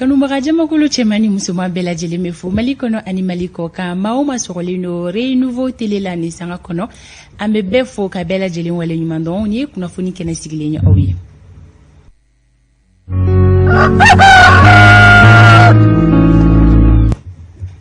Kanubaga jamakulu cɛman ni musoman bɛɛ lajɛlen bɛ fo Mali kɔnɔ ani Mali kɔ kan. Maa o maa sɔgɔlen don Renouveau télé la nin sanga kɔnɔ, an bɛ bɛɛ fo ka bɛɛ lajɛlen waleɲuman dɔn. Nin ye kunnafoni kɛnɛ sigilen ye aw ye.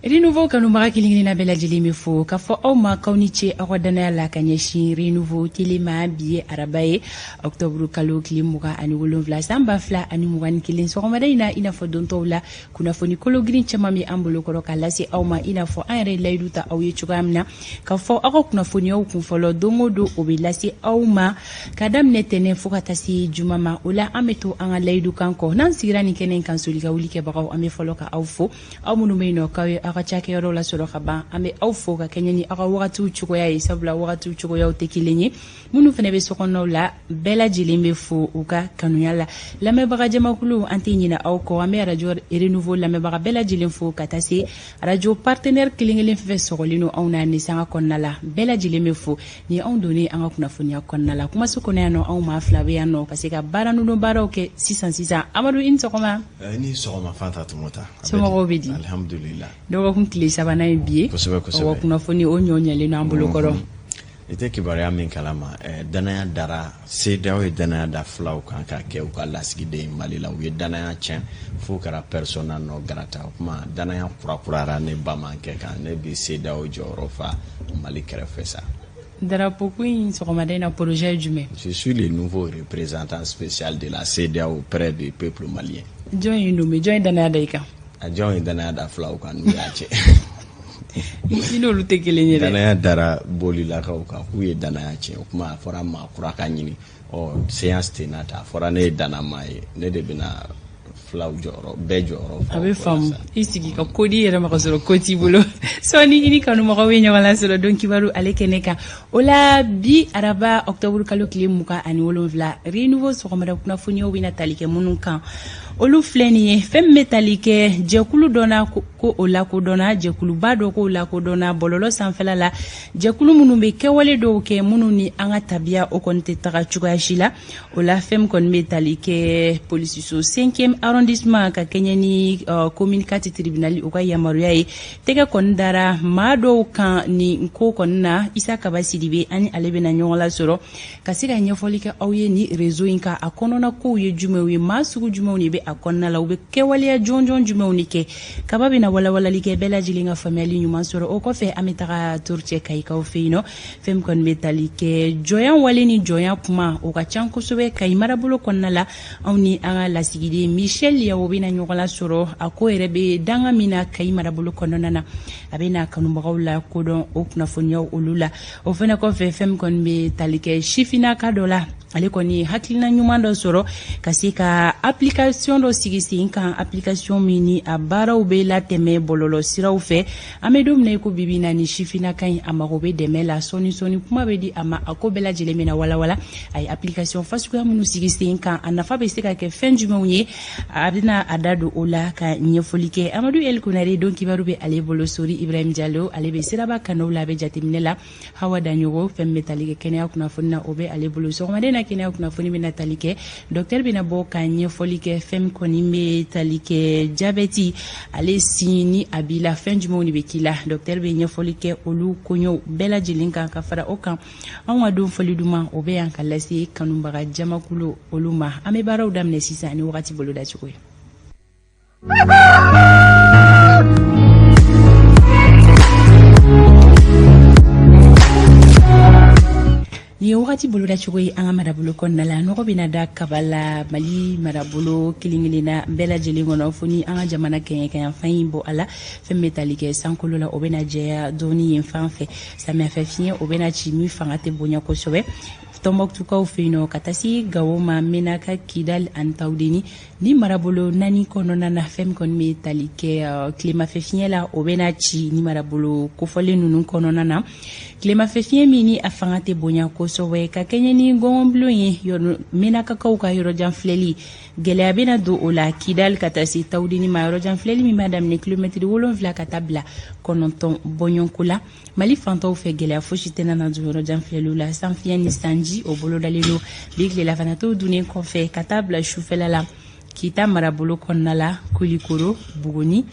Renouveau kanubaga kelen-kelenna bɛɛ lajɛlen bɛ fo k'a fɔ aw ma k'aw ni ce aw ka dannaya la ka ɲɛsin Renouveau télé ma. Bi ye araba ye, octobre kalo tile 27, san 2021. Sɔgɔmada in na, i n'a fɔ don tɔw la, kunnafoni kologirin caman bɛ an bolokɔrɔ k'a lase aw ma, i n'a fɔ an yɛrɛ ye layidu ta aw ye cogoya min na k'a fɔ aw ka kunnafoniyaw kunfɔlɔ don o don, o bɛ lase aw ma ka daminɛ tɛnɛn fo ka taa se juma ma. O la, an bɛ to an ka layidu kan kɔ n'an sigira nin kɛnɛ in kan. Soli ka wuli kɛbagaw, an bɛ fɔlɔ ka aw fo. Aw minnu bɛ yen nɔ k'aw ye aw ka cakɛyɔrɔw lasɔrɔ ka ban, an bɛ aw fo ka kɛɲɛ ni aw ka wagatiw cogoya ye, sabula wagatiw cogoyaw tɛ kelen ye. Minnu fana bɛ sokɔnɔw la, bɛɛ lajɛlen bɛ fo u ka kanuya la. Lamɛnbaga jamakulu, an tɛ ɲinɛ aw kɔ. An bɛ arajo Renouveau lamɛnbaga bɛɛ lajɛlen fo ka taa se arajo partenaire kelen kelen fɛn fɛn sɔgɔlen don anw na nin sanga kɔnɔna la, bɛɛ lajɛlen bɛ fo. Ni anw donnen an ka kunnafoniya kɔnɔna la, kumaso kɔnɔ yan nɔ, anw maa fila bɛ yan nɔ ka se ka baara ninnu baaraw kɛ sisan sisan. Amadu, i ni sɔgɔma. I ni sɔgɔma, Fanta Tumota. Somɔgɔw bɛ di? Alhamdulillah. Dɔgɔkun tile sabanan ye bi ye. Kosɛbɛ kosɛbɛ. Kunnafoni o ɲɔ ɲɛlen don an bolo kɔrɔ. I tɛ kibaruya min kalama, danaya dara CEDEAO ye, danaya da fulaw kan ka kɛ u ka lasigiden Mali la. U ye danaya tiɲɛ f'u kɛra persona non grata. O kuma, danaya kurakurara ne bamankɛ kan, ne bi CEDEAO jɔyɔrɔ fa Mali kɛrɛfɛ sa. Drapeau ko in, sɔgɔmada in na, projet ye jumɛn? Je suis le nouveau représentant spécial de la CEDEAO auprès du peuple malien. Jɔn ye nommé? Jɔn ye danaya da i kan? A jɔn ye danaya da fulaw kan n'u y'a cɛ? I n'olu tɛ kelen ye dɛ. Danaya dara bolilakaw kan k'u ye danaya tiɲɛ. O kuma, a fɔra maa kura ka ɲini. Ɔ, séance tɛ ta, a fɔra ne ye danama ye, ne de bɛna fulaw jɔyɔrɔ bɛɛ jɔyɔrɔ fa. A bɛ faamu. I sigi ka ko di yɛrɛ ma ka sɔrɔ ko t'i bolo. Sɔɔni, i ni kanumɔgɔw bɛ ɲɔgɔn lasɔrɔ don kibaru ale kɛnɛ kan. O la, bi araba, octobre kalo tile 27, Renouveau sɔgɔmada kunnafoniyaw bɛna tali kɛ minnu kan, olu filɛ nin ye. Fɛn min bɛ tali kɛ jɛkulu dɔ na ko o lakodɔnna, jɛkuluba dɔ k'o lakodɔnna bɔlɔlɔ sanfɛla la, jɛkulu minnu bɛ kɛwale dɔw kɛ minnu ni an ka tabiya o kɔni tɛ taga cogoya si la. O la, fɛn min kɔni bɛ tali kɛ polisiso 5e arrondissement, ka kɛɲɛ ni commune 4 tribunal o ka yamaruya ye, tɛgɛ kɔni dara maa dɔw kan nin ko kɔni na. Isa Kaba Sidibe, ani ale bɛna ɲɔgɔn lasɔrɔ ka se ka ɲɛfɔli kɛ aw ye ni réseau in kan, a kɔnɔna kow ye jumɛnw ye, maa sugu jumɛnw de bɛ a kɔnɔna la, u bɛ kɛwaleya jɔnjɔn jumɛnw de kɛ. Kaba bɛna walawalali kɛ, bɛɛ lajɛlen ka faamuyali ɲuman sɔrɔ. O kɔfɛ, an bɛ taga Torocɛ Kayikaw fɛ yen nɔ. Fɛn min kɔni bɛ tali kɛ jɔnya wale ni jɔnya kuma, o ka ca kosɛbɛ Kayi marabolo kɔnɔna la. Anw ni an ka lasigiden Michel Yawo bɛna ɲɔgɔn lasɔrɔ. A ko yɛrɛ bɛ danga min na Kayi marabolo kɔnɔna na, a bɛna kanubagaw la kodɔn o kunnafoniyaw olu la. O fana kɔfɛ, fɛn min kɔni bɛ tali kɛ sifinnaka dɔ la, ale kɔni hakilina ɲuman dɔ sɔrɔ ka se ka application dɔ sigi sen kan, application min ni a baaraw bɛ latɛmɛ bɔlɔlɔ siraw fɛ. An bɛ don min na i ko bibi na, ni sifinnaka in, a mago bɛ dɛmɛ la. Sɔɔni sɔɔni, kuma bɛ di a ma, a ko bɛɛ lajɛlen bɛna walawala. A ye application fasuguya minnu sigi sen kan, a nafa bɛ se ka kɛ fɛn jumɛnw ye, a bɛna a da don o la ka ɲɛfɔli kɛ. Amadu El Konare, don kibaru bɛ ale bolo. Sori Ibrahim Jalo, ale bɛ siraba kanaw la, a bɛ jateminɛ la. Hawa Daɲɔgɔ, fɛn bɛ tali kɛ kɛnɛya kunnafoni na, o bɛ ale bolo. Sɔgɔmaden na, kɛnɛya kunnafoni bɛna tali kɛ, dɔkitɛri bɛna bɔ ka ɲɛfɔli kɛ fɛn min kɔni bɛ tali kɛ jabɛti ale sin ni a b'i la, fɛn jumɛnw de bɛ k'i la. Dɔkitɛri bɛ ɲɛfɔli kɛ olu koɲɛw bɛɛ lajɛlen kan. Ka fara o kan, anw ka don fɔli duman, o bɛ yan ka lase kanubaga jamakulu olu ma. An bɛ baaraw daminɛ sisan ni wagati bolodacogo ye. Nin ye wagati bolodacogo ye an ka marabolo kɔnɔna la. Nɔgɔ bɛna da kaba la Mali marabolo kelen-kelenna bɛɛ lajɛlen kɔnɔ, fo ni an ka jamana kɛɲɛkɛyanfan in bɔ a la. Fɛn bɛ tali kɛ sankolo la, o bɛna jɛya dɔɔni yen fan fɛ. Samiyɛfɛ fiɲɛ, o bɛna ci min fanga tɛ bonya kosɛbɛ Tɔnbɔkutukaw fɛ yen nɔ, ka taa se Gawo ma, Menaka, Kidali ani Tawudeni ni marabolo naani kɔnɔna na. Fɛn min kɔni bɛ tali kɛ tilemafɛ fiɲɛ la, o bɛna ci ni marabolo kofɔlen ninnu kɔnɔna na, tilemafɛ fiɲɛ min ni a fanga tɛ bonya kosɛbɛ. Ka kɛɲɛ ni gɔngɔnbulon ye, Menakakaw ka yɔrɔjan filɛli, gɛlɛya bɛna don o la Kidali ka taa se Tawudeni ma, yɔrɔjan filɛli min b'a daminɛ kilomɛtiri 7 ka taa bila 9 bɔɲɔgɔnko la. Mali fantaw fɛ, gɛlɛya fosi tɛna na don yɔrɔjan filɛliw la. Sanfiɲɛ ni sanji, o bolodalen don bi tilelafana to dunnen kɔfɛ ka taa bila sufɛla la. Kita marabolo kɔnɔna la, Kulikoro, Buguni,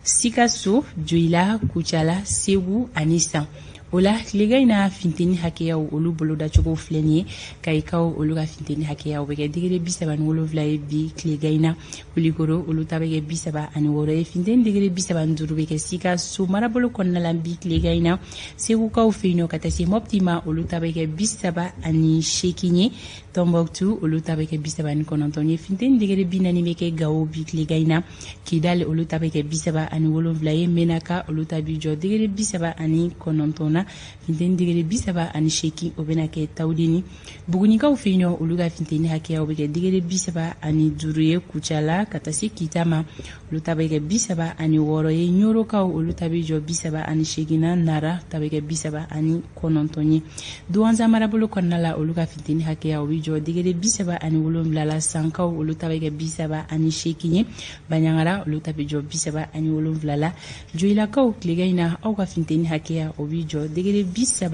Sikaso, Joyila, Kucala, Segu ani San. O la tilegan in na, funteni hakɛyaw olu bolodacogo filɛ nin ye. Kayikaw olu ka funteni hakɛyaw bɛ kɛ degré 37 ye bi tilegan in na. Kulikoro olu ta bɛ kɛ 36 ye. Funteni degré 35 bɛ kɛ Sikaso marabolo kɔnɔna la bi tilegan in na. Segukaw fɛ yen nɔ, ka taa se Mɔpti ma, olu ta bɛ kɛ 38 ye. Tɔnbɔkutu olu ta bɛ kɛ 39 ye. Funteni degré 40 bɛ kɛ Gawo bi tilegan in na. Kidali olu ta bɛ kɛ 37 ye. Menaka olu ta bi jɔ degré 39 na. Funteni degré 38, o bɛna kɛ Tawudeni. Bugunikaw fɛ yen nɔ, olu ka funteni hakɛyaw bɛ kɛ degré 35 ye. Kucala ka taa se Kita ma, olu ta bɛ kɛ 36 ye. Ɲorokaw olu ta bɛ jɔ 38 na. Nara ta bɛ kɛ 39 ye. Duwanza marabolo kɔnɔna la, olu ka funteni hakɛyaw bɛ jɔ degré 37 la. Sankaw olu ta bɛ kɛ 38 ye. Baɲangara olu ta bɛ jɔ 37 la. Joyilakaw, tilegan in na, aw ka funteni hakɛya o bɛ jɔ degré 36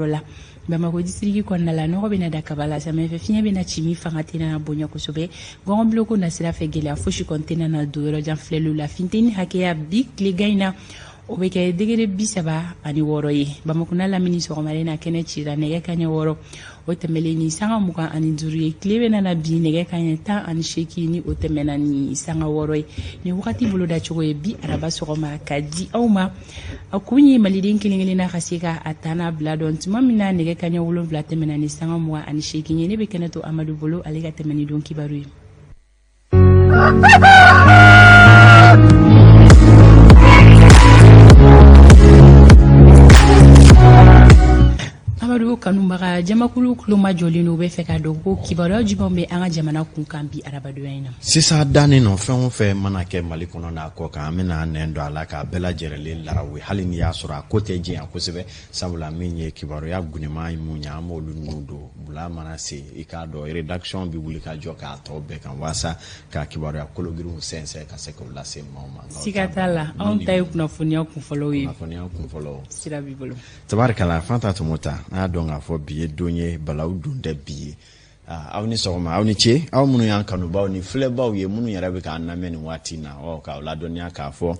la. Bamakɔ disiriki kɔnɔna la, nɔgɔ bɛna da kaba la. Samiyɛfɛ fiɲɛ bɛna ci min fanga tɛna bonya kosɛbɛ. Gɔngɔnbiloko nasira fɛ, gɛlɛya fosi kɔni tɛna na don yɔrɔjan filɛliw la. Funteni hakɛya bi tilegan in na, o bɛ kɛ degré 36 ye. Bamakɔ n'a lamini, sɔgɔmada in na kɛnɛ cira nɛgɛ kaɲɛ 6, o tɛmɛlen ni sanga 25 ye. Tile bɛ na bi nɛgɛ kaɲɛ 18, ni o tɛmɛna ni sanga 6 ye. Nin wagati bolodacogo ye bi araba sɔgɔma ka di aw ma. A kun ye maliden kelen kelenna ka se ka a ta n'a bila dɔn. Tuma min na nɛgɛ kaɲɛ 7 tɛmɛna ni sanga 28 ye, ne bɛ kɛnɛ to Amadu bolo, ale ka tɛmɛ ni don kibaru ye. Amadu, kanubaga jamakulu tuloma jɔlen don, u bɛ fɛ ka dɔn ko kibaruya jumɛnw bɛ an ka jamana kun kan bi arabadonya in na. Sisan dannen nɔ, fɛn o fɛn mana kɛ Mali kɔnɔ n'a kɔ kan, an bɛna nɛn don a la k'a bɛɛ lajɛlen larawe, hali n'i y'a sɔrɔ a ko tɛ jɛnya kosɛbɛ, sabula min ye kibaruya gunema ye mun ye, an b'olu ninnu don bila mana se. I k'a dɔn, rédaction bɛ wuli ka jɔ k'a tɔ bɛɛ kan walasa ka kibaruya kologirinw sɛnsɛn ka se k'o lase maaw ma. Siga t'a la, anw ta ye kunnafoniya kunfɔlɔw ye. Kunnafoniya kunfɔlɔw. Sira b'i bolo. Tabarikala, Fanta Tɔmɔta, an y'a dɔn k'a fɔ bi ye don ye, balawu don tɛ bi ye. Aw ni sɔgɔma, aw ni ce, aw minnu y'an kanubaw ni filɛbaw ye, minnu yɛrɛ bɛ k'an lamɛn nin waati in na. Ɔ k'aw ladɔnniya k'a fɔ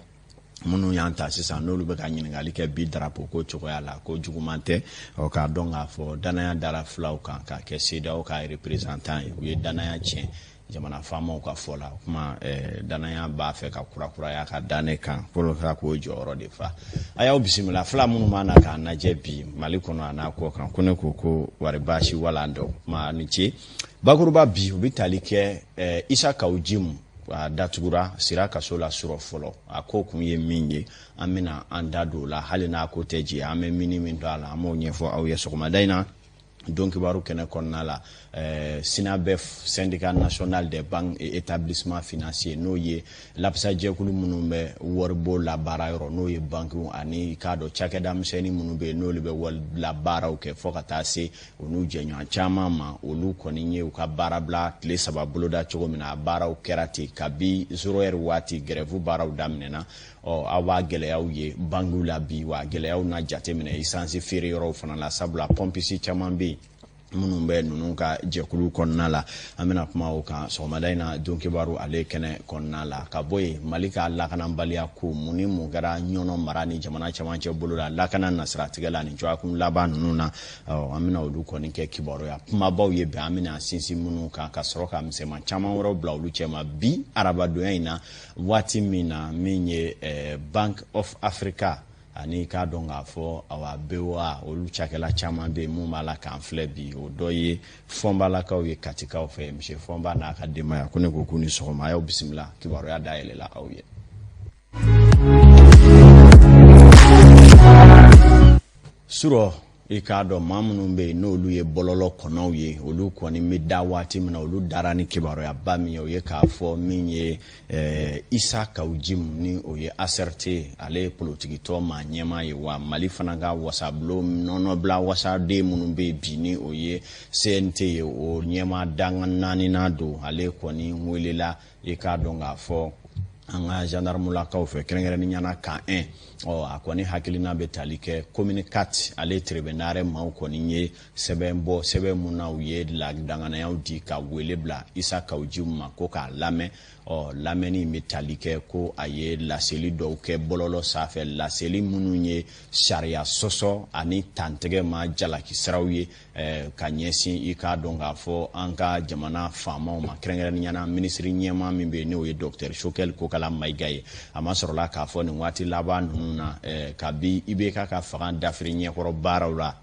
minnu y'an ta sisan, n'olu bɛ ka ɲininkali kɛ bi darapo ko cogoya la, ko juguman tɛ. Ɔ k'a dɔn k'a fɔ danaya dara filaw kan k'a kɛ CEDEAO ka représentant ye, u ye danaya tiɲɛ jamana faamaw ka fɔ la. O kuma danaya b'a fɛ ka kurakuraya ka da ne kan walasa k'o jɔyɔrɔ de fa. A y'aw bisimila, fila minnu b'a na k'a lajɛ bi Mali kɔnɔ a n'a kɔ kan, ko ne ko ko wari baasi wala dɔn kuma ni ce. Bakuruba bi, u bɛ tali kɛ Isa Kawu Jimu, a datugura sira kaso la surɔ fɔlɔ. A ko kun ye min ye, an bɛna an da don o la, hali n'a ko tɛ jɛ, an bɛ mini min don a la, an b'o ɲɛfɔ aw ye sɔgɔmada in na don kibaru kɛnɛ kɔnɔna la. SYNABEF, syndicat national des banques et établissements financiers, n'o ye lapasajɛkulu minnu bɛ waribon labaara yɔrɔ, n'o ye bankiw ani k'a dɔn cakɛda misɛnnin minnu bɛ yen, n'olu bɛ wari labaaraw kɛ, fo ka taa se u n'u jɛɲɔgɔn caman ma, olu kɔni ye u ka baara bila tile 3 boloda cogo min na, a baaraw kɛra ten kabi 0 heure waati, grève baaraw daminɛna. Ɔ aw b'a gɛlɛyaw ye bankiw la bi, wa gɛlɛyaw na jateminɛ essence feere yɔrɔw fana la, sabula pɔmpisi caman bɛ yen minnu bɛ ninnu ka jɛkulu kɔnɔna la. An bɛna kuma o kan sɔgɔmada in na don kibaru ale kɛnɛ kɔnɔna la. Ka bɔ yen, Mali ka lakanabaliya ko, mun ni mun kɛra Ɲɔnɔ mara ni jamana cɛmancɛ bolo la lakana nasiratigɛ la nin dɔgɔkun laban ninnu na? An bɛna olu kɔni kɛ kibaruya kumabaw ye bi, an bɛna sinsin minnu kan, ka sɔrɔ ka misɛnman caman wɛrɛw bila olu cɛma bi arabadonya in na, waati min na min ye Bank of Africa ani k'a dɔn k'a fɔ awa BOA, olu cakɛla caman bɛ yen mun b'a la k'an filɛ bi. O dɔ ye Fɔnbalakaw ye Katikaw fɛ, monsieur Fɔnba n'a ka denbaya, ko ne ko k'u ni sɔgɔma, a y'aw bisimila, kibaruya dayɛlɛla aw ye. Surɔ, i k'a dɔn, maa minnu bɛ yen n'olu ye bɔlɔlɔ kɔnɔw ye, olu kɔni bɛ da waati min na, olu dara ni kibaruyaba min ye, o ye k'a fɔ min ye Isa Kawu Jim, ni o ye ACRT, ale ye politikitɔn maa ɲɛmaa ye, wa Mali fana ka wasabulon nɔnɔbila wasaden minnu bɛ yen bi, ni o ye CNT ye, o ɲɛmaa dangan naaninan don. Ale kɔni welela, i k'a dɔn k'a fɔ An ka gendarmelakaw fɛ, kɛrɛnkɛrɛnnenya na camp 1. Ɔ, a kɔni hakilina bɛ tali kɛ commune 4 ale Trebinare maaw kɔni ye sɛbɛn bɔ, sɛbɛn mun na u ye danganayaw di ka wele bila Isa Kawu Jim ma ko k'a lamɛn. Ɔ, lamɛnni bɛ tali kɛ ko a ye laseli dɔw kɛ bɔlɔlɔ sanfɛ, laseli minnu ye sariya sɔsɔ ani tantigɛ ma jalaki siraw ye ka ɲɛsin, i k'a dɔn k'a fɔ, an ka jamana faamaw ma, kɛrɛnkɛrɛnnenya na minisiri ɲɛmaa min bɛ yen, n'o ye docteur Choguel Kokala Mayiga ye. A ma sɔrɔla k'a fɔ nin waati laban ninnu na, kabi IBK ka fanga dafiri ɲɛkɔrɔ baaraw la,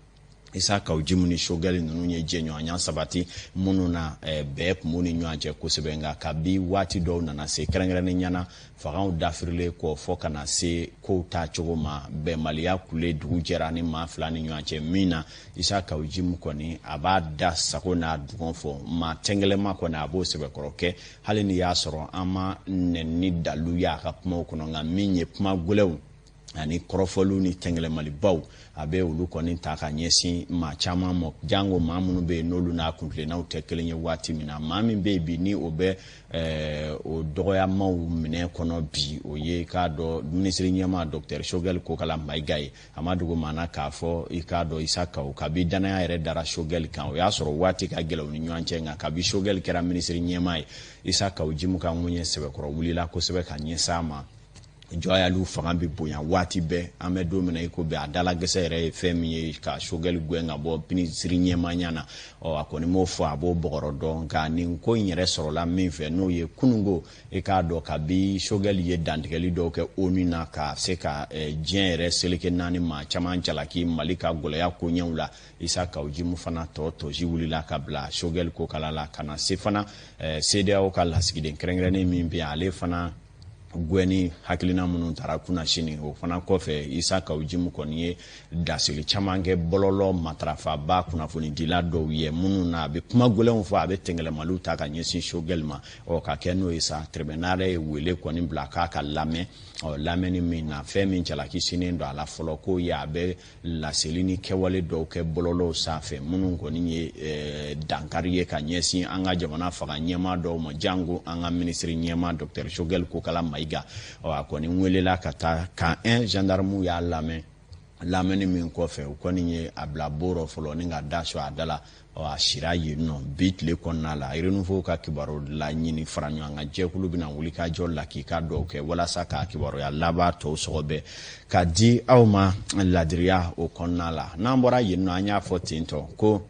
Isa Kawu Jim ni Choguel ninnu ye jɛɲɔgɔnya sabati minnu na, bɛɛ tun b'u ni ɲɔgɔn cɛ kosɛbɛ. Nka kabi waati dɔw nana se, kɛrɛnkɛrɛnnenya na fangaw dafirilen kɔ, fɔ ka na se kow taa cogo ma, bɛnbaliya kule dugu jɛra ni maa fila ni ɲɔgɔn cɛ min na, Isa Kawu Jim kɔni a b'a da sago n'a dugɔn fɔ maa tɛngɛlɛma kɔni, a b'o sɛbɛkɔrɔ kɛ, hali ni y'a sɔrɔ an ma nɛni dalu ye a ka kumaw kɔnɔ. Nka min ye kuma gɛlɛnw ani kɔrɔfɔliw ni tɛngɛlɛmalibaw, a bɛ olu kɔni ta ka ɲɛsin maa caman ma, jango maa minnu bɛ yen n'olu n'a kuntilennaw tɛ kelen ye. Waati min na maa min bɛ yen bi ni o bɛ o dɔgɔyamaw minɛ kɔnɔ bi, o ye k'a dɔn minisiri ɲɛmaa docteur Choguel Kokala Mayiga ye. A ma dogo maa na k'a fɔ, i k'a dɔn, Isa Kawu, kabi danaya yɛrɛ dara Choguel kan, o y'a sɔrɔ waati ka gɛlɛn u ni ɲɔgɔn cɛ. Nka kabi Choguel kɛra minisiri ɲɛmaa ye, Isa Kawu Jim ka ŋuɲɛ sɛbɛkɔrɔ wulila kosɛbɛ ka ɲɛsin a ma. Jɔyaliw fanga bɛ bonya waati bɛɛ. An bɛ don min na i ko bi, a dalagɛsɛ yɛrɛ ye fɛn min ye ka Choguel gɛn ka bɔ minisiri ɲɛmaaya na. Ɔ, a kɔni m'o fɔ, a b'o bɔgɔrɔ dɔn. Nka nin ko in yɛrɛ sɔrɔla min fɛ, n'o ye kununko, i k'a dɔn, kabi Choguel ye dantigɛli dɔw kɛ ONU na ka se ka diɲɛ yɛrɛ seleke naani maa caman jalaki Mali ka gɛlɛya koɲɛw la, Isa Kawu Jim fana tɔ tɔsi wulila ka bila Choguel Kokala la, ka na se fana CEDEAO ka lasigiden kɛrɛnkɛrɛnnen min bɛ yen, ale fana gwɛni hakilina minnu taara kunna sini. O fana kɔfɛ, Isa Kawu Jim kɔni ye daseli caman kɛ bɔlɔlɔ matarafaba kunnafonidila dɔw ye, minnu na a bɛ kuma gɛlɛnw fɔ, a bɛ tɛngɛlɛmaliw ta ka ɲɛsin Choguel ma. Ɔ, ka kɛ n'o ye sa, tribunal ye wele kɔni bila k'a ka lamɛn. Ɔ, lamɛnni min na, fɛn min jalaki sinnen don a la fɔlɔ, k'o ye a bɛ laseli ni kɛwale dɔw kɛ bɔlɔlɔw sanfɛ minnu kɔni ye dankari ye ka ɲɛsin an ka jamana fanga ɲɛmaa dɔw ma, jango an ka minisiri ɲɛmaa docteur Choguel Kokala Mayiga. Ɔ, a kɔni welela ka taa camp 1, gendarmew y'a lamɛn. Lamɛnni min kɔfɛ, u kɔni ye a bila bon rɔ fɔlɔ ni ka da su a da la. Ɔ, a sira yen nɔ bi tile kɔnɔna la. Renouveau ka kibaru laɲini fara ɲɔgɔn kan jɛkulu bɛna wuli ka jɔ la k'i ka dɔw kɛ walasa k'a kibaruya laban tɔw sɔgɔbɛ ka di aw ma ladiriya o kɔnɔna la. N'an bɔra yen nɔ, an y'a fɔ ten tɔ ko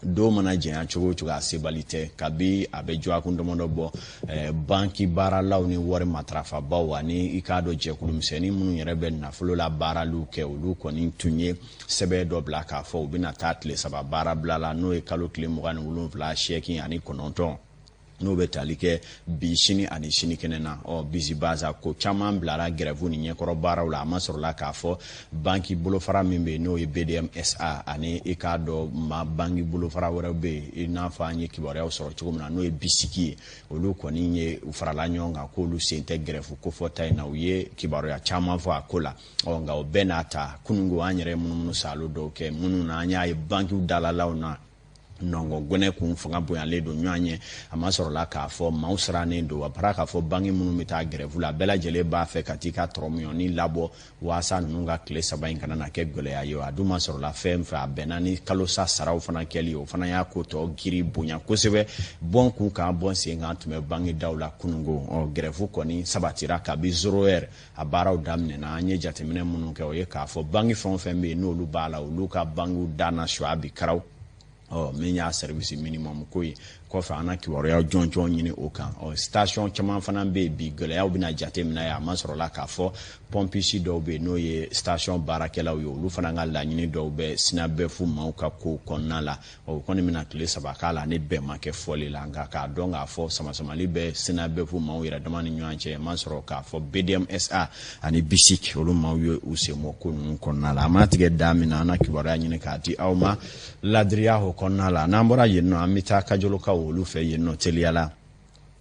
don mana janya cogo o cogo, a sebali tɛ. Kabi a bɛ jɔakun damadɔ bɔ, banki baaralaw ni wari matarafabaw ani, i k'a dɔn, jɛkulu misɛnnin minnu yɛrɛ bɛ nafolo la baaraliw kɛ, olu kɔni tun ye sɛbɛn dɔ bila k'a fɔ u bɛna taa tile 3 baara bila la, n'o ye kalo tile 27, 89, n'o bɛ tali kɛ bi, sini ani sinikɛnɛ na. Ɔ, bisibaza ko caman bilara grève ni ɲɛkɔrɔ baaraw la. A ma sɔrɔla k'a fɔ banki bolofara min bɛ yen, n'o ye BDMSA, ani, i k'a dɔn, ma banki bolofara wɛrɛw bɛ yen, i n'a fɔ an ye kibaruyaw sɔrɔ cogo min na, n'o ye BICIC ye, olu kɔni ye u farala ɲɔgɔn kan k'olu sen tɛ grève kofɔta in na. U ye kibaruya caman fɔ a ko la. Ɔ, nka o bɛɛ n'a ta, kununko an yɛrɛ ye munumunu salo dɔw kɛ minnu na, an y'a ye bankiw dalalaw na, nɔngɔn gwɛnɛ kun fanga bonyalen don ɲɔgɔn ɲɛ. A ma sɔrɔla k'a fɔ maaw sirannen don. A bara k'a fɔ banki minnu bɛ taa grève la, bɛɛ lajɛlen b'a fɛ ka t'i ka tɔrɔmuyɔni labɔ waasa ninnu ka tile 3 in kana na kɛ gɛlɛya ye. A dun ma sɔrɔla fɛn fɛ, a bɛnna ni kalosa saraw fana kɛli, o fana y'a ko tɔ giri bonya kosɛbɛ. Bɔn kun kan bɔn sen kan tun bɛ banki daw la kununko. Ɔ, grève kɔni sabatira kabi 0 heure a baaraw daminɛna. An ye jateminɛ minnu kɛ, o ye k'a fɔ banki fɛn o fɛn bɛ yen n'olu b'a la, olu ka bankiw danna suya bi karaw. Ɔ, min y'a service minimum ko ye, kɔfɛ an na kibaruya jɔnjɔn ɲini o kan. Ɔ, station caman fana bɛ yen bi, gɛlɛyaw bɛna jate minɛ ye. A ma sɔrɔla k'a fɔ pompiste dɔw bɛ yen, n'o ye station baarakɛlaw ye, olu fana ka laɲini dɔw bɛ SYNABEF maaw ka ko kɔnɔna la. Ɔ, o kɔni bɛna tile 3 k'a la ni bɛn ma kɛ fɔli la. Nka k'a dɔn k'a fɔ samasamali bɛ SYNABEF maaw yɛrɛ dama ni ɲɔgɔn cɛ, ma sɔrɔ k'a fɔ BDMSA ani BICIC, olu maaw ye u sen bɔ ko ninnu kɔnɔna la. A ma tigɛ da min na, an na kibaruya ɲini k'a di aw ma ladiriya o kɔnɔna la. N'an bɔra yen nɔ, an bɛ taa Kajolokaw olu fɛ yen nɔ teliya la.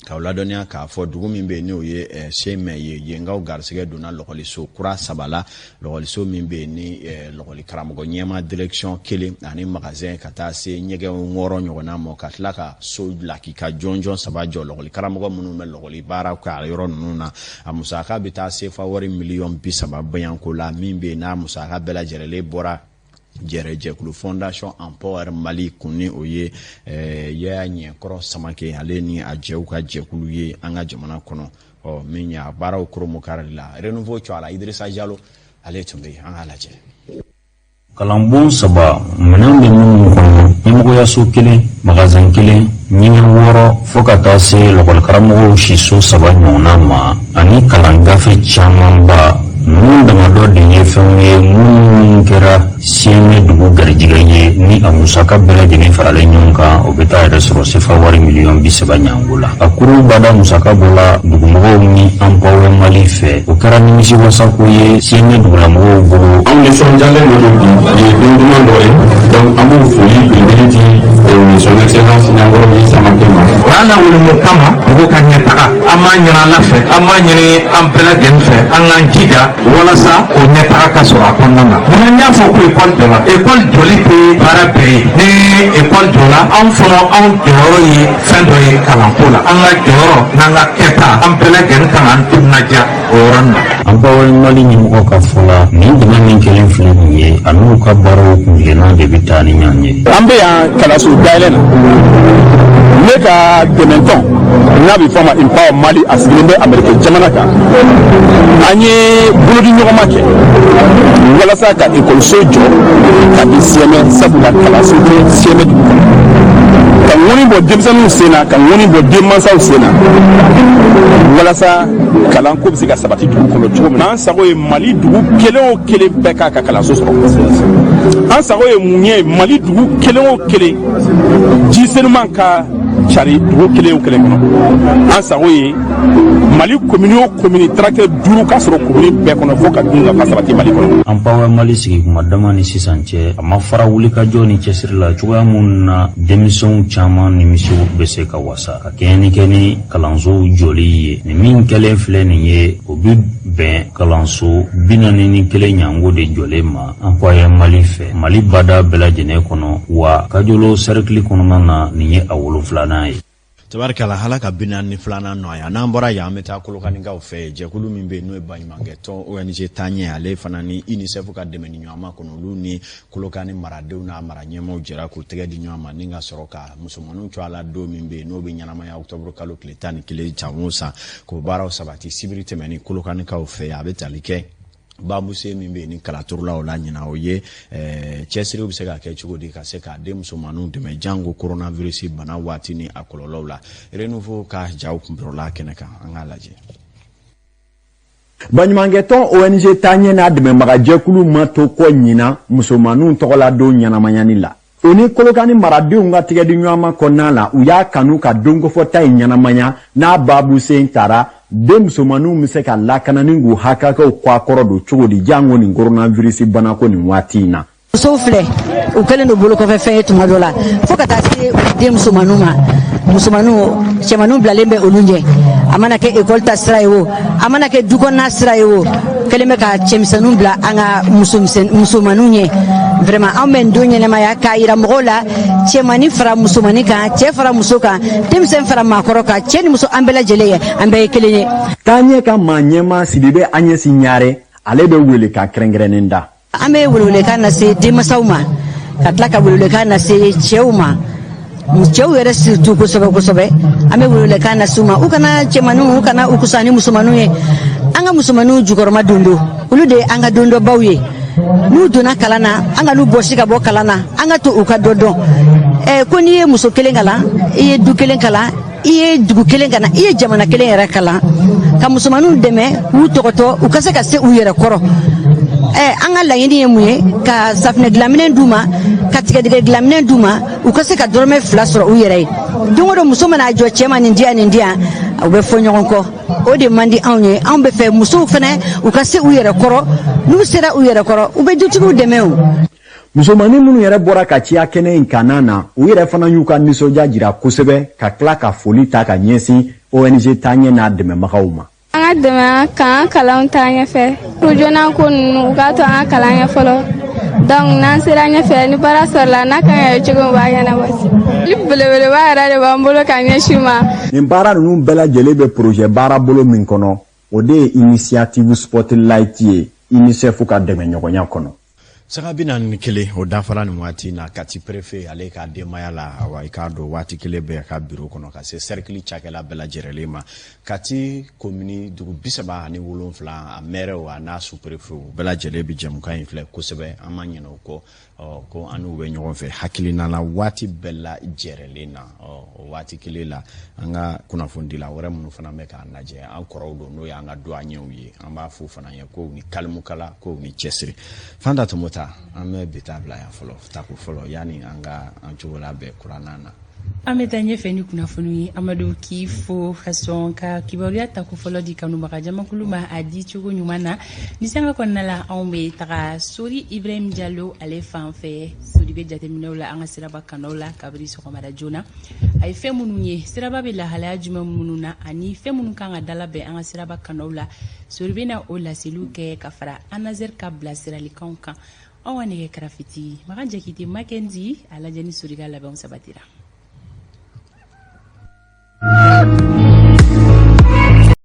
K'aw ladɔnniya k'a fɔ dugu min bɛ yen, n'o ye Siyɛmɛ ye, yenkaw garisɛgɛ donna lɔgɔliso kura saba la. Lɔgɔliso min bɛ yen ni lɔgɔli karamɔgɔ ɲɛma direction kelen ani magasin, ka taa se ɲɛgɛn 6 ɲɔgɔnna ma, ka tila ka so lakika jɔnjɔn saba jɔ lɔgɔli karamɔgɔ minnu bɛ lɔgɔli baara kɛ a yɔrɔ ninnu na. A musaka bɛ taa sefa wari miliyɔn 30 bɔyanko la, min bɛ yen n'a musaka bɛɛ lajɛlen bɔra jɛrɛ jɛkulu Fondation Empower Mali kun, ni o ye Yaya Ɲɛkɔrɔ Samake, ale ni a jɛw ka jɛkulu ye an ka jamana kɔnɔ. Ɔ min ye a baaraw kurunbonkarili la, Renouveau cɔ la, Idrissa Jalo, ale tun bɛ yen. An k'a lajɛ. Kalanbon saba, minɛn bɛ minnu kɔnɔ, ɲɛmɔgɔyaso kelen, magasin kelen, ɲɛgɛn 6, fo ka taa se lɔkɔlikaramɔgɔw siso saba ɲɔgɔnna ma, ani kalan gafe camanba, ninnu damadɔ de ye fɛnw ye minnu kɛra Siyɛmɛ dugu garijɛgɛ ye. Ni a musaka bɛɛ lajɛlen faralen ɲɔgɔn kan, o bɛ taa yɛrɛ sɔrɔ sefa wari miliyɔn 30 ɲango la. A kurunbada musaka bɔla dugumɔgɔw ni Empower Mali fɛ. O kɛra nimisiwasako ye Siyɛmɛ dugulamɔgɔw bolo. Anw nisɔndiyalen dɔ don bi, nin ye don duman dɔ ye. Donc an b'o foli belebele di Son Excellence Ɲankɔrɔ Samake ma. O y'a lawuli kama mɔgɔw ka ɲɛtaga. An b'a ɲini Ala fɛ, an b'a ɲini an bɛɛ lajɛlen fɛ, an k'an jija walasa o ɲɛtaga ka sɔrɔ a kɔnɔna na. Munna n y'a fɔ ko ekɔli jɔla? Ekɔli jɔli tɛ baara bɛɛ ye. Ni ekɔli jɔla, anw fana, anw jɔyɔrɔ ye fɛn dɔ ye kalanko la. An ka jɔyɔrɔ n'an ka kɛta, an bɛɛ lajɛlen kan k'an timinadiya o yɔrɔnin na. Empower Mali ɲɛmɔgɔ ka fɔ la, nin dɛmɛ min kɛlen filɛ nin ye, a n'u ka baaraw kuntilenna de bɛ taa ni ɲɔgɔn ye. An bɛ yan kalanso dayɛlɛ na. Ne ka dɛmɛtɔn n'a bɛ fɔ a ma Empower Mali, a sigilen bɛ Amérique jamana kan. An ye bolodi ɲɔgɔnma kɛ walasa ka ekɔliso jɔ ka di Siyɛmɛ, sabula kalanso tɛ Siyɛmɛ dugu kɔnɔ, ka ŋɔni bɔ denmisɛnninw sen na, ka ŋɔni bɔ denmansaw sen na, walasa kalanko bɛ se ka sabati dugu kɔnɔ cogo min na. An sago ye Mali dugu kelen o kelen bɛɛ k'a ka kalanso sɔrɔ. An sago ye mun ye? Mali dugu kelen o kelen, ji senuman ka cari dugu kelen o kelen kɔnɔ. An sago ye Mali komini o komini, tracteur 5 ka sɔrɔ komini bɛɛ kɔnɔ, fo ka dun ka fa sabati Mali kɔnɔ. Empower Mali sigi kuma dama ni sisan cɛ, a ma fara wulikajɔ ni cɛsiri la cogoya mun na denmisɛnw caman nimisiw bɛ se ka wasa ka kɛɲɛ ni kɛ ni kalansow jɔli ye. Nin min kɛlen filɛ nin ye, o bɛ bɛn kalanso 41 ɲango de jɔlen ma Empower Mali fɛ Mali bada bɛɛ lajɛlen kɔnɔ. Wa Kajolo sɛrikili kɔnɔna na, nin ye a wolonfilanan ye. Tabarikala, Ala ka 42nan nɔgɔya. N'an bɔra yan, an bɛ taa Kolokanikaw fɛ yen. Jɛkulu min bɛ yen n'o ye baɲumankɛ tɔn ONG Taaɲɛ, ale fana ni UNICEF ka dɛmɛ ni ɲɔgɔnma kɔnɔ, olu ni Kolokani maradenw n'a mara ɲɛmaaw jɛra k'u tɛgɛ di ɲɔgɔn ma ni ka sɔrɔ ka musomaninw tɔgɔ la don min bɛ yen n'o bɛ ɲɛnamaya octobre kalo tile 11 san o san, k'o baaraw sabati sibiri tɛmɛni Kolokanikaw fɛ yen. A bɛ tali kɛ babuse min bɛ yen ni kalaturulaw la ɲina, o ye cɛsiriw bɛ se ka kɛ cogo di ka se k'a den musomaninw dɛmɛ, jango coronavirus bana waati ni a kɔlɔlɔw la. Renouveau ka jaw kunbɛrɔla kɛnɛ kan, an k'a lajɛ. Baɲumankɛtɔn ONG Taaɲɛ n'a dɛmɛbagajɛkulu ma to kɔ ɲinan musomaninw tɔgɔla don ɲɛnamayani la. O ni Kolokani maradenw ka tigɛdi ɲɔgɔnma kɔnɔna la, u y'a kanu ka donkofɔta in ɲɛnamaya n'a babusen tara den musomaninw bɛ se ka lakana ni k'u hakɛw kɔ a kɔrɔ don cogo di, jango nin coronavirus banako nin waati in na. Musow filɛ, u kɛlen don bolokɔfɛ fɛn ye tuma dɔ la, fo ka taa se den musomaninw ma. Musomaninw, cɛmaninw bilalen bɛ olu ɲɛ. A mana kɛ ekɔli ta sira ye o, a mana kɛ du kɔnɔna sira ye o, kɛlen bɛ ka cɛmisɛnninw bila an ka musomaninw ɲɛ. Vraiment, anw bɛ nin don ɲɛnɛmaya k'a yira mɔgɔw la, cɛmanin fara musomanin kan, cɛ fara muso kan, denmisɛn fara maakɔrɔ kan, cɛ ni muso, an bɛɛ lajɛlen ye, an bɛɛ ye kelen ye. Taaɲɛ ka maa ɲɛmaa Sidibe Aɲɛsi Ɲare, ale bɛ wele ka kɛrɛnkɛrɛnnen da. An bɛ welewelekan lase denmansaw ma, ka tila ka welewelekan lase cɛw ma, cɛw yɛrɛ surtout kosɛbɛ kosɛbɛ. An bɛ welewelekan lase u ma, u kana cɛmaninw, u kana u kusa ni musomaninw ye. An ka musomaninw jukɔrɔma don don, olu de ye an ka dondɔbaw ye. N'u donna kalan na, an ka n'u bɔsi ka bɔ kalan na, an ka to u ka dɔ dɔn. Ko n'i ye muso kelen kalan, i ye du kelen kalan, i ye dugu kelen kalan, i ye jamana kelen yɛrɛ kalan. Ka musomaninw dɛmɛ k'u tɔgɔtɔ, u ka se ka se u yɛrɛ kɔrɔ. An ka laɲini ye mun ye? Ka safunɛ dilanminɛn d'u ma, ka tigɛdɛgɛ dilanminɛn d'u ma, u ka se ka dɔrɔmɛ 2 sɔrɔ u yɛrɛ ye. Don o don, muso mana jɔ cɛ ma, nin diyan, nin diyan, u bɛ fɔ ɲɔgɔn kɔ. O de man di anw ye. Anw bɛ fɛ musow fana, u ka se u yɛrɛ kɔrɔ. N'u sera u yɛrɛ kɔrɔ, u bɛ dutigiw dɛmɛ o. Musomannin minnu yɛrɛ bɔra ka ciya kɛnɛ in kanna na, u yɛrɛ fana y'u ka nisɔndiya jira kosɛbɛ, ka tila ka foli ta ka ɲɛsin ONG Taaɲɛ n'a dɛmɛbagaw ma. An ka dɛmɛ k'an ka kalanw taa ɲɛfɛ, joona ko ninnu, u k'a to an ka kalan kɛ fɔlɔ. Donc n'an sera ɲɛfɛ, ni baara sɔrɔla, n'a kan ka kɛ cogo min, b'a ɲɛnabɔ. Ni belebeleba yɛrɛ de b'an bolo ka ɲɛsin ma. Nin baara ninnu bɛɛ lajɛlen bɛ projet baara bolo min kɔnɔ, o de ye Initiative Spotlight ye, UNICEF ka dɛmɛɲɔgɔnya kɔnɔ. Sanga 41 o dafara nin waati na. Kati préfet, ale ka denbaya la, awa, i k'a dɔn, waati kelen bɛ ka biro kɔnɔ ka se cercle cakɛla bɛɛ lajɛrɛlen ma. Kati komini dugu 37, a mɛrɛw a n'a sous-préfet, bɛɛ lajɛlen bɛ jɛmukan in filɛ kosɛbɛ. An ma ɲinɛ o kɔ ko an n'u bɛ ɲɔgɔn fɛ hakilina la waati bɛɛ lajɛrɛlen na. O waati kelen la, an ka kunnafonidila wɛrɛ minnu fana bɛ k'a lajɛ, an kɔrɔw don, n'o y'an ka douaniers ye, an b'a fɔ fana ye ko ni kalimukala, ko ni cɛsiri. Fanta Tomota, an bɛ bi ta bila yan fɔlɔ, tako fɔlɔ, yanni an ka an cogo labɛn kuranna na. An bɛ taa ɲɛfɛ ni kunnafoni ye. Amadu, k'i fo ka sɔn ka kibaruya tako fɔlɔ di kanubaga jamakulu ma a di cogo ɲuman na. Ni sanga kɔnɔna la, anw bɛ taga Sori Ibrahim Jalo ale fan fɛ. Sori bɛ jateminɛw la an ka siraba kanaw la kabiri sɔgɔmada joona. A ye fɛn minnu ye, siraba bɛ lahalaya jumɛn minnu na, ani fɛn minnu kan ka dalabɛn an ka siraba kanaw la, Sori bɛna o laseliw kɛ ka fara ANASER ka bilasiralikanw kan. Anw ka nɛgɛ karafetigi Makan Jakite Makenzi, a lajɛ ni Sori ka labɛnw sabatira.